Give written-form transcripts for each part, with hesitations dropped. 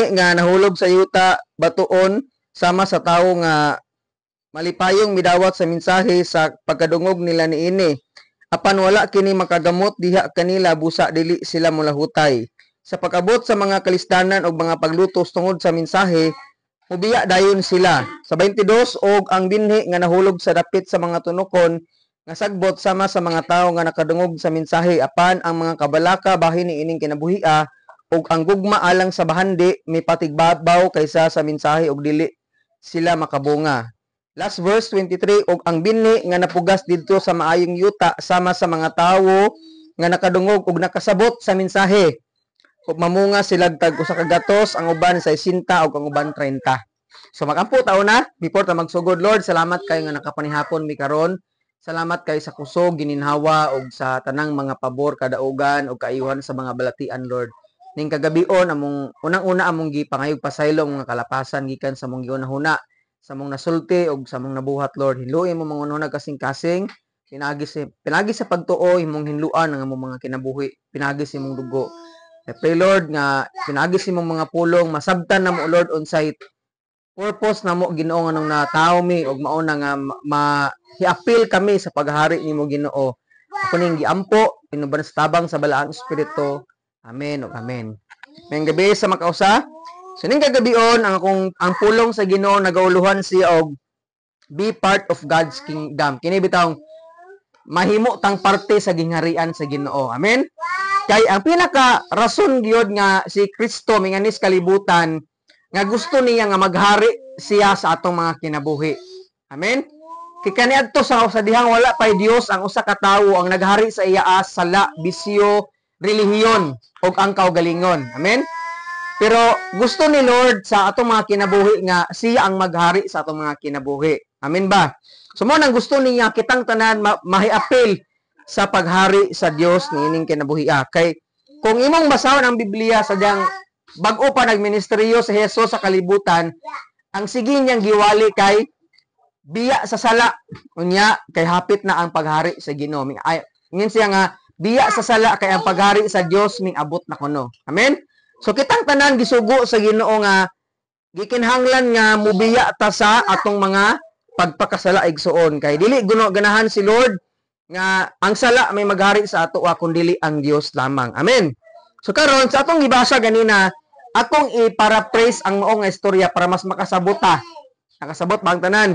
binhi nga nahulog sa yuta batuon sama sa tawo nga malipayong midawat sa mensahe sa pagkadungog nila niini. Apan wala kini makagamot diha kanila busa dili sila molahutay. Sa pag-abot sa mga kalisdanan og mga paglutos tungod sa mensahe, mubiya dayon sila. Sa 22, og ang binhi nga nahulog sa dapit sa mga tunokon nga sagbot sama sa mga tawo nga nakadungog sa mensahe, apan ang mga kabalaka bahin niining kinabuhia ug ang gugma alang sa bahandi mipatigbabaw kaysa sa mensahe ug dili sila makabunga. Last verse 23, og ang binhi nga napugas didto sa maayong yuta sama sa mga tawo nga nakadungog ug nakasabot sa mensahe ug mamunga sila tag usa ka gatos, ang uban 60 ug ang uban 30. So magampo ta una before ta magsugod. Lord, salamat kay nga nakapanihapon mi karon. Salamat kay sa kusog, gininhawa ug sa tanang mga pabor, kadaugan ug kaayuhan sa mga balatian, Lord. Ning kagabion, among unang-una among gipangayog pasaylo mga kalapasan gikan sa among gihunahuna, sa among nasulti ug sa among nabuhat, Lord. Hinlui mo mga hunahuna, kasing-kasing pinagi sa pagtuo imong hinluan ang among mga kinabuhi pinagi sa imong dugo. I pray, Lord, nga pinagi sa imong mga pulong masabtan namo, Lord, unsay purpose namo, Ginoo, nganong natawo mi ug mao na nga ma-hiapil kami sa paghari nimo, Ginoo. Ako ning giampo inuban sa tabang sa Balaang Espiritu. Amen ug amen. Maayong gabi sa makausa. So ning kagabion, ang akong ang pulong sa Ginoo nagauluhan siya og "Be part of God's kingdom." Kini bitawng mahimo tang parte sa gingharian sa Ginoo. Amen. Kay ang pinaka rason gyud nga si Kristo minganis kalibutan nga gusto niya nga maghari siya sa atong mga kinabuhi. Amen. Kay kaniadto sa dihang wala pay Dios, ang usa ka tawo ang naghari sa iya sala, bisyo, relihiyon ug ang kaugalingon. Amen. Pero gusto ni Lord sa atong mga kinabuhi nga siya ang maghari sa atong mga kinabuhi. Amen ba? So mo nang gusto niya kitang tanan mahiapil sa paghari sa Dios niining kinabuhi. Kay kung imong basahon ang Biblia sa diyang bag-o pa nagministeryo si Jesus sa kalibutan, ang sige niyang giwali kay biya sa sala. Unya kay hapit na ang paghari sa Ginoo. Ay, ingon siya nga biya sa sala kay ang paghari sa Dios ming abot na kuno. Amen. So kitang tanan gisugo sa Ginoo nga gikinahanglan nga mubiya ta sa atong mga pagpakasala, igsuon, kay dili guno ganahan si Lord nga ang sala may maghari sa ato kun dili ang Dios lamang. Amen. So karon, sa atong gibasa ganina, akong i-paraphrase ang mao nga istorya para mas makasabot ta. Nakasabot ba ang tanan?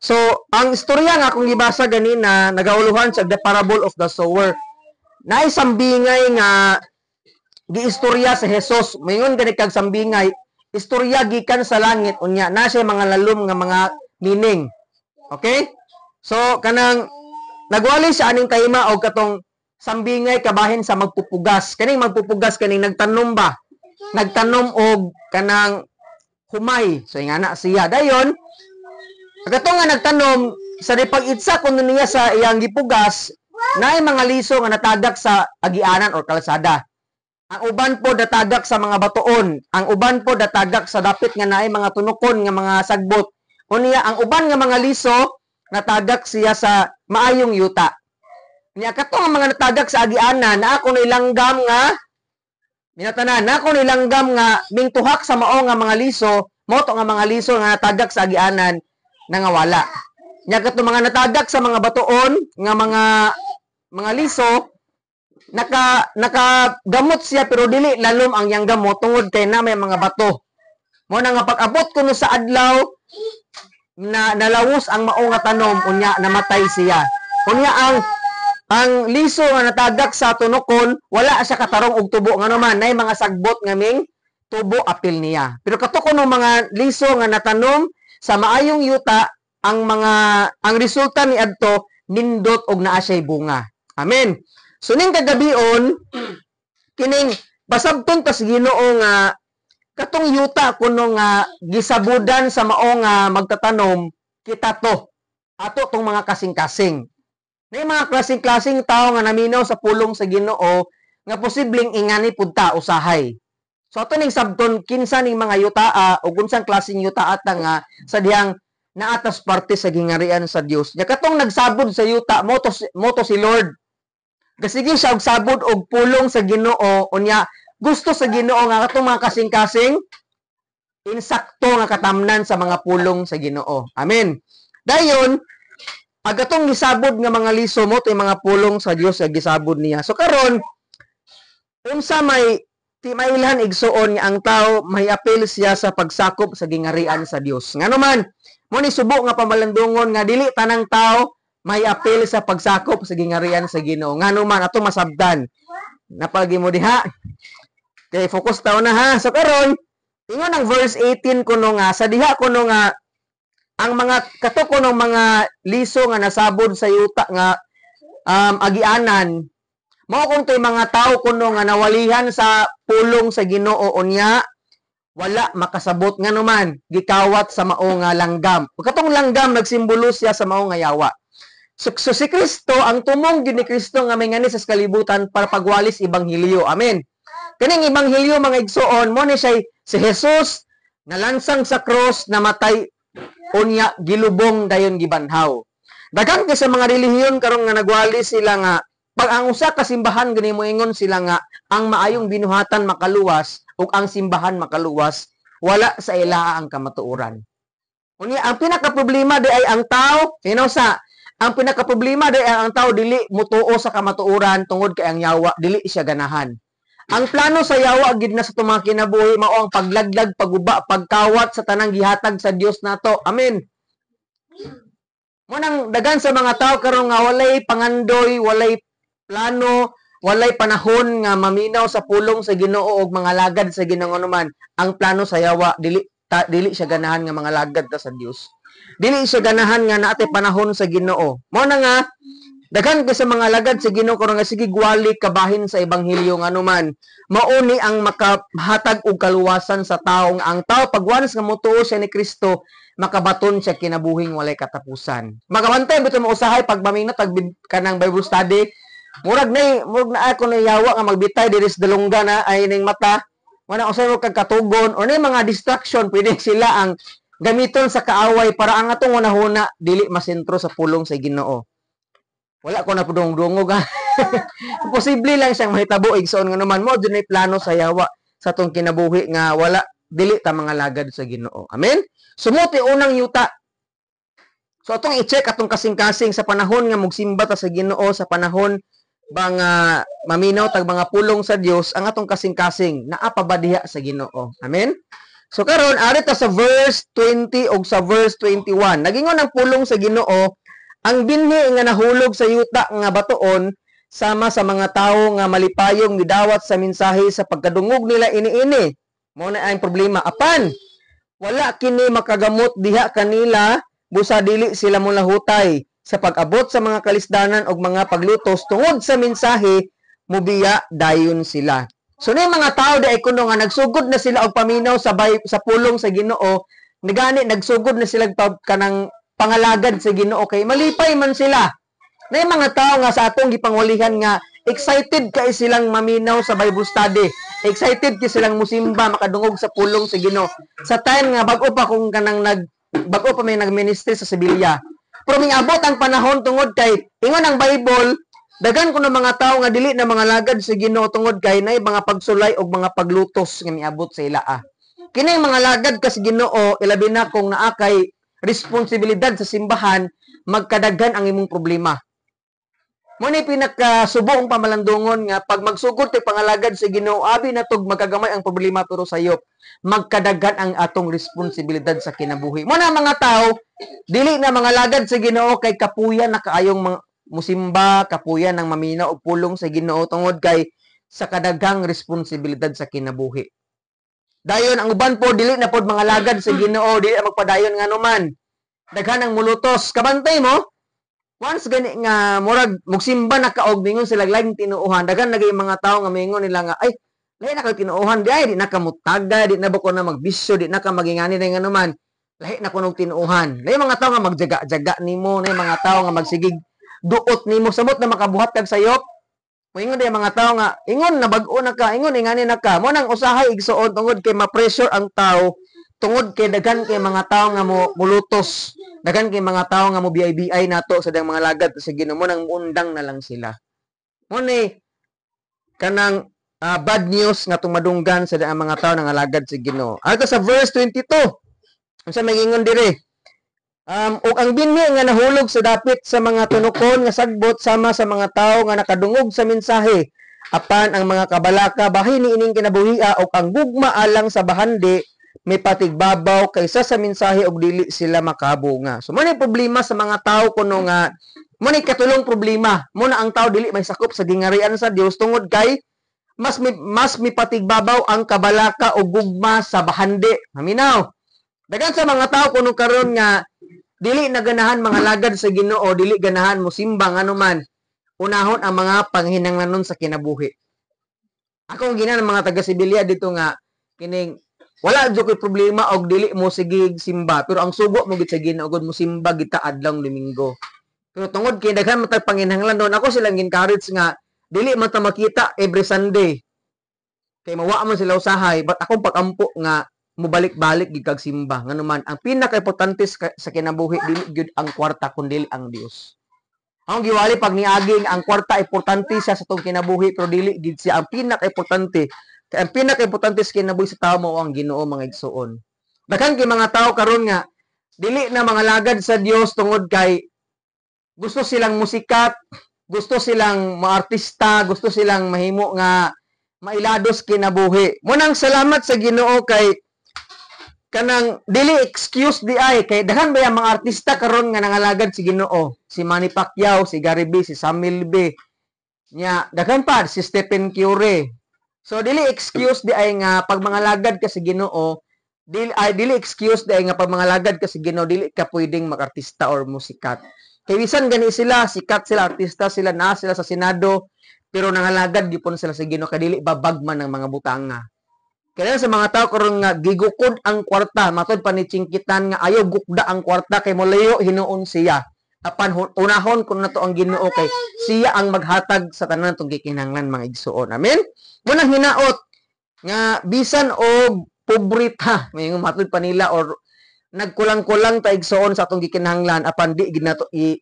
So, ang istorya nga akong gibasa ganina nagauluhan sa The Parable of the Sower. Naay sambingay nga giistorya sa Jesus. Mayon gani kag sambingay, istorya gikan sa langit, unya na siya mga lalom nga mga meaning. Okay? So kanang nagwali siya aning tayma og katong sambingay kabahin sa magpupugas. Kaning magpupugas, kaning nagtanom ba? Nagtanom og kanang humay. So ingana siya. Dayon katong nga nagtanom, sa pag-itsa kuno niya sa iyang gipugas, naay mga liso nga natagak sa agianan or kalsada. Ang uban po datagak sa mga batuon, ang uban po datagak sa dapit nga naay mga tunukon nga mga sagbot. Unya ang uban nga mga liso natagak siya sa maayong yuta. Nya kato nga mga natagak sa agianan, na ako nilanggam nga minatanan, na ako nilanggam nga mingtuhak sa mao nga mga liso, mo to nga mga liso nga natagak sa agianan nangawala. Nya kato mga natagak sa mga batuon nga mga liso, nakagamot siya pero dili lalom ang iyang gamot tungod kay na may mga bato. Mo na nga pag-abot kuno sa adlaw na nalawos ang mao nga tanom, unya namatay siya. Unya ang liso nga natagak sa tunokon, wala siya katarong og tubo, ngano man nay mga sagbot nga ming tubo apil niya. Pero kato kuno mga liso nga natanom sa maayong yuta, ang resulta ni adto nindot og naa siya'y bunga. Amen. So ning kagabion, kining pasabton ta sa Ginoo nga katong yuta kuno nga gisabudan sa mao nga magtatanom, kita to. Ato tong mga kasing-kasing. May mga klaseng-klaseng tao nga naminaw sa pulong sa Ginoo nga posibleng ingani pud ta usahay. So ato ning sabton kinsa ning mga yutaa o unsang klaseng yuta ata nga sa dihang naatas parte sa gingarian sa Dios. Nya katong nagsabod sa yuta mo to si Lord. Gasige siya og sabod og pulong sa Ginoo, unya gusto sa Ginoo nga katong mga kasing-kasing Insakto nga katamnan sa mga pulong sa Ginoo. Amen. Dayon, ag atong gisabod nga mga liso mo to'y mga pulong sa Dios nga gisabod niya. So karon, unsa may timailhan, igsuon, nga ang tao may apil siya sa pagsakop sa gingarian sa Dios? Ngano man, mo ni subo nga pamalandungon nga dili tanang tao may apil sa pagsakop sa gingarian sa Ginoo. Ngano man, ato masabdan. Napalagi mo diha. Okay, focus tao na ha. So karon, ingon ang verse 18 kuno nga sa diha kuno nga ang mga kato kuno mga liso nga nasabod sa yuta nga agianan mao kung to'y mga tao kuno nga nawalihan sa pulong sa Ginoo, unya wala makasabot, ngano man gikawat sa mao nga langgam. Ug katong langgam nagsimbolo siya sa mao nga yawa. So si Kristo, ang tumong gyud ni Kristo nga may ngani sa kalibutan para pagwalis ebanghelyo. Amen. Kaning ebanghelyo, mga igsuon, mo ni siya si Jesus nalansang sa cross, namatay, unya gilubong, dayon gibanhaw. Daghan kay sa mga relihiyon karon nga nagwali sila nga pag ang usa ka simbahan gani moingon sila nga ang maayong binuhatan makaluwas ug ang simbahan makaluwas, wala sa ila ang kamatuoran. Unya ang pinaka problema di ay ang tao, sa ang pinaka problema di ay ang tao dili mutuo sa kamatuoran tungod kay ang yawa dili siya ganahan. Ang plano sa yawa gid na sa itong mga kinabuhi mao ang paglaglag, paguba, pagkawat sa tanang gihatag sa Dios nato. Amen. Mo nang dagan sa mga tao karon nga walay pangandoy, walay plano, walay panahon nga maminaw sa pulong sa Ginoo og mga lagad sa Ginoo naman. Ang plano sa yawa dili ta, dili siya ganahan nga mga lagad ta sa Dios. Dili siya ganahan nga naate panahon sa Ginoo. Mo na nga daghan kay sa mga lagad sa Ginoo karon nga sige gwali kabahin sa ebanghelyo, nganuman mao ni ang makahatag og kaluwasan sa tawo, nga ang tao pag once nga motuo siya ni Kristo, makabaton siya kinabuhing walay katapusan. Makabantay bitaw mo usahay pag mamina tag kanang Bible study, murag na ako na yawa nga magbitay diri sa dalunggan na ay ning mata. Wala usay mo kag katugon or na mga distraction, pwede sila ang gamiton sa kaaway para ang atong hunahuna dili masentro sa pulong sa Ginoo. Wala ko na pudong-dungog ha. Posible lang siyang mahitabo, igsoon, nga naman mo dun plano sa yawa sa atong kinabuhi nga wala dili ta mga lagad sa Ginoo. Amen. Sumuti unang yuta. So atong i-check atong kasing-kasing sa panahon nga mugsimba ta sa Ginoo, sa panahon ba nga maminaw tag mga pulong sa Dios, ang atong kasing-kasing naa pa ba diha sa Ginoo? Amen. So karon ari ta sa verse 20 ug sa verse 21. Nagingon ang pulong sa Ginoo, ang binhi nga nahulog sa yuta nga batuon sama sa mga tawo nga malipayong gidawat sa mensahe sa pagkadungog nila iniini. Mao na ang problema. Apan wala kini makagamot diha kanila busa dili sila molahutay sa pag-abot sa mga kalisdanan og mga paglutos tungod sa mensahe, mubiya dayon sila. So ni mga tao di ay kuno nga nagsugod na sila og paminaw sa pulong sa Ginoo, nagani nagsugod na sila kanang pangalagad sa Ginoo kay malipay man sila. Na mga tao nga sa atong gipangwalihan nga excited kay silang maminaw sa Bible study. Excited kay silang musimba, makadungog sa pulong sa Ginoo. Sa time nga bag-o pa kung kanang nag bag-o pa may nagministry sa Sevilla. Pero mingabot ang panahon tungod kay ingon ang Bible, daghan kuno mga tao nga dili na mga lagad sa Ginoo tungod kay nay mga pagsulay og mga paglutos nga miabot sa ila. Kining mga lagad ka sa Ginoo, ilabi na kung naa kay responsibilidad sa simbahan, magkadaghan ang imong problema. Mo ni pinakasubong pamalandungon nga pag magsugod tay pangalagad sa Ginoo, abi na tog magkagamay ang problema, pero sayop magkadaghan ang atong responsibilidad sa kinabuhi. Mo na mga tao dili na mga lagad sa Ginoo kay kapuyan na kaayong mga musimba, kapuyan ng mamina og pulong sa Ginoo tungod kay sa kadaghang responsibilidad sa kinabuhi. Dayon ang uban po dili na pod mga lagad sa Ginoo, dili na magpadayon nganuman daghan ang mulutos. Kabantay mo, once gani nga murag mugsimba na ka og mingon sila laing tinuohan, daghan na mga tao nga mingon nila nga ay lahi na kag tinuohan di ay, di na ka mutaga, di na ba ko na magbisyo, di na ka magingani na nganuman lahi na kunog tinuohan. Lahi mga tao nga magjaga-jaga nimo, lahi mga tao nga magsigig duot nimo samot na makabuhat kag sayop. Moingon di mga tao nga ingon na bag-o na ka, ingon ingani na ka. Mo nang usahay, igsuon, tungod kay ma-pressure ang tao tungod kay daghan kay mga tao nga mo mulutos, daghan kay mga tao nga mo BIBI nato sa dang mga lagad sa Ginoo, mo nang muundang na lang sila. Mo ni kanang bad news nga tumadunggan sa ang mga tao nga alagad sa Ginoo. Adto sa verse 22. Unsa may ingon dire? Ug ang binhi nga nahulog sa dapit sa mga tunukon nga sagbot sama sa mga tawo nga nakadungog sa mensahe, apan ang mga kabalaka bahin niining kinabuhia ug ang gugma alang sa bahandi may patigbabaw kaysa sa mensahe ug dili sila makabunga. So mo ni problema sa mga tao kuno nga mo ni katulong problema. Mo na ang tao dili may sakop sa gingarian sa Dios tungod kay mas mipatigbabaw ang kabalaka o gugma sa bahandi. Maminaw. Daghan sa mga tao kuno karon nga dili na ganahan mga lagad sa Ginoo, dili ganahan mo simba anuman unahon ang mga panghinanglanon sa kinabuhi. Ako ang gina ng mga taga Sibilya dito nga kining wala jud koy problema og dili mo sige simba, pero ang sugo mo gid sa Ginoo gud mo simba gita adlong Domingo. Pero tungod kay daghan man tag panginhanglanon, ako silang encourage nga dili man ta makita every Sunday. Kay mawa man sila usahay, but akong pagampo nga mobalik-balik gid kag simba. Nganuman ang pinaka-importante sa kinabuhi dili gyud ang kwarta kundi ang Dios. Ang giwali pag niagi ang kwarta, importante siya sa tong kinabuhi, pero dili gid siya ang pinaka-importante. Kay ang pinaka-importante sa kinabuhi sa tao mao ang Ginoo, mga igsuon. Daghan kay mga tao karon nga dili na mga lagad sa Dios tungod kay gusto silang musikat, gusto silang maartista, gusto silang mahimo nga mailados kinabuhi. Munang salamat sa Ginoo kay kanang dili excuse di ay kay daghan ba yung mga artista karon nga nangalagad si Ginoo, si Manny Pacquiao, si Gary B, si Samuel B. Nya daghan pa, si Stephen Curry. So dili excuse di ay nga pag mga lagad ka sa Ginoo, dili ay dili excuse di ay nga pag mga lagad ka sa Ginoo dili ka pwedeng makartista or musikat. Kay bisan gani sila, sikat sila, artista sila, na sila sa Senado, pero nangalagad gyud sila sa Ginoo kay dili babagman ng mga butanga. Kaya sa mga tao karon nga gigukod ang kwarta, matod pa ni Chingkitan nga ayaw gukda ang kwarta kay molayo hinuon siya. Apan unahon kun nato ang Ginoo kay siya ang maghatag sa tanan tong gikinahanglan, mga igsuon. Amen. Munang hinaot nga bisan og pobreta, may matod pa nila or nagkulang-kulang ta, igsuon, sa atong gikinahanglan, apan di gid nato i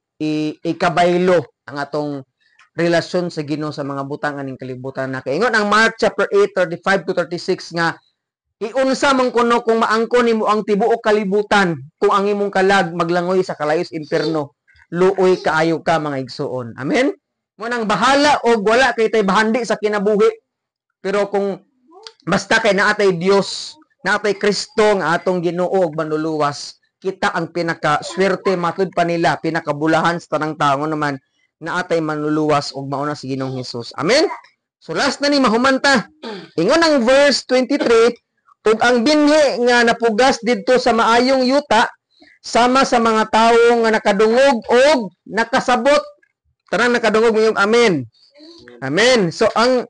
ikabaylo ang atong relasyon sa Ginoo sa mga butang aning kalibutan na. Kay ingon ang Mark chapter 8 35 to 36 nga iunsa man kuno kung maangko nimo ang tibuok kalibutan kung ang imong kalag maglangoy sa kalayos impierno? Luoy kaayo ka, mga igsuon. Amen. Mo nang bahala og wala kay tay bahandi sa kinabuhi, pero kung basta kay naatay Dios, naatay Kristo nga atong Ginoo ug Manluluwas, kita ang pinaka swerte, matud pa nila pinakabulahan sa tanang tao naman naatay manluluwas ug mauna si Ginoong Hesus. Amen. So last na ni, mahumanta. Ingon ang verse 23, ug ang binhi nga napugas didto sa maayong yuta sama sa mga tawo nga nakadungog og nakasabot. Tanang nakadungog, mayong amen. Amen. So ang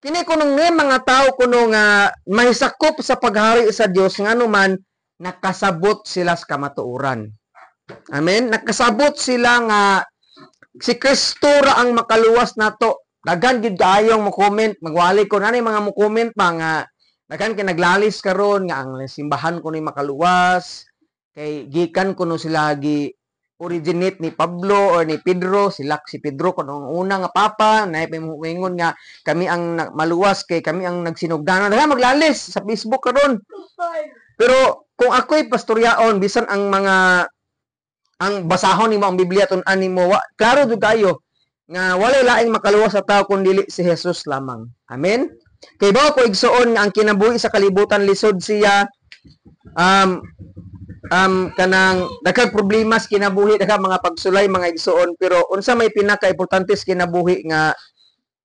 kini kunong ni mga tao kuno nga mahisakop sa paghari sa Dios nganuman nakasabot sila sa kamatuoran. Amen. Nakasabot sila nga si Kristo ra ang makaluwas nato. Daghan gid kaayong mo comment, magwali ko nanay mga mo comment pa nga daghan kay naglalis karon nga ang simbahan ko ni makaluwas kay gikan kuno sila gi originate ni Pablo or ni Pedro. Sila, si Pedro kuno ang una nga papa na moingon nga kami ang maluwas kay kami ang nagsinugdanan. Daghan maglalis sa Facebook karon, pero kung ako'y pastoryaon, bisan ang mga ang basahon nimo ang Biblia, tun-an nimo, klaro jud kayo nga walay laing makaluwas sa tao kun dili si Jesus lamang. Amen. Kay ba ko, igsuon, nga ang kinabuhi sa kalibutan lisod siya, kanang daghang problema sa kinabuhi, daghang mga pagsulay, mga igsuon, pero unsa may pinaka-importante sa kinabuhi nga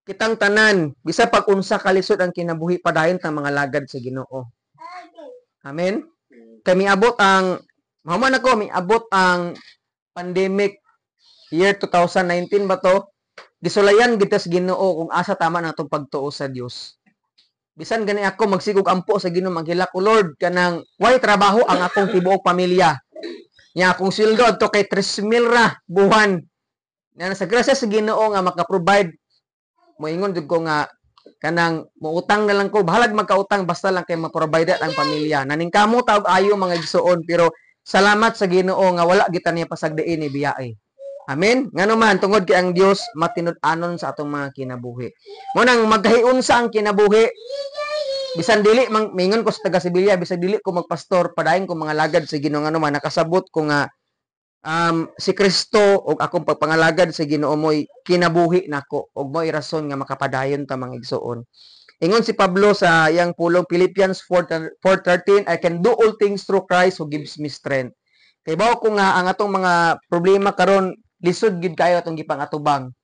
kitang tanan, bisa pag unsa kalisod ang kinabuhi, padayon tang mga lagad sa Ginoo. Amen. Kay miabot ang mahuman ako, miabot ang pandemic year 2019 ba to? Gisulayan kita sa Ginoo kung asa tama na atong pagtuo sa Dios. Bisan gani ako magsigog ampo sa Ginoo, maghilak ko, "Lord, kanang way trabaho ang akong tibuok pamilya. Nya akong sweldo adto kay 3,000 ra buwan." Nya sa grasya sa Ginoo nga maka-provide, moingon jud ko nga kanang moutang na lang ko, bahalag magkautang, basta lang kay ma-provide ang pamilya. Naningkamo ta og ayo, mga igsuon, pero salamat sa Ginoo nga wala kita niya pasagdiin ni biyae. Amen. Ngano man, tungod kay ang Dios matinud-anon sa atong mga kinabuhi. Mo nang magkahiunsa ang kinabuhi, bisan dili mang mingon ko sa taga Sevilla, bisan dili ko magpastor, padayon ko mga lagad sa Ginoo, ngano man nakasabot ko nga si Kristo ug akong pagpangalagad sa Ginoo mo'y kinabuhi nako ug mo'y rason nga makapadayon ta, mga igsoon. Ingon si Pablo sa iyang pulong, Philippians 4:13, "I can do all things through Christ who gives me strength." Kay bawo ko nga ang atong mga problema karon, lisod gid kayo atong gipangatubang.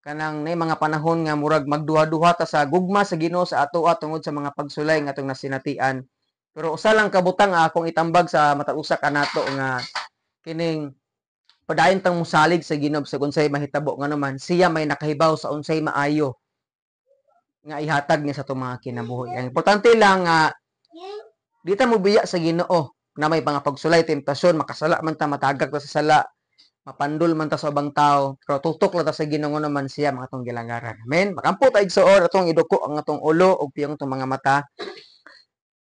Kanang nay mga panahon nga murag magduha-duha ta sa gugma sa Ginoo sa atoa tungod sa mga pagsulay nga atong nasinatian. Pero usa lang kabutang akong itambag sa matag usa kanato nga kining padayon tang mosalig sa Ginoo sa unsay mahitabo, ngano man siya may nakahibaw sa unsay maayo nga ihatag niya sa atong mga kinabuhi. Ang importante lang nga di ta mobiya sa Ginoo na may mga pagsulay, temptasyon, makasala man ta, matagak ta sa sala, mapandol man ta sa ubang tao, pero tutok lang ta sa Ginoo naman siya mga atong gilanggaran. Amen. Makampo ta, igsoon, atong iduko ang atong ulo ug piyong atong mga mata.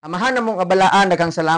Amahan namong abalaan, daghang salamat.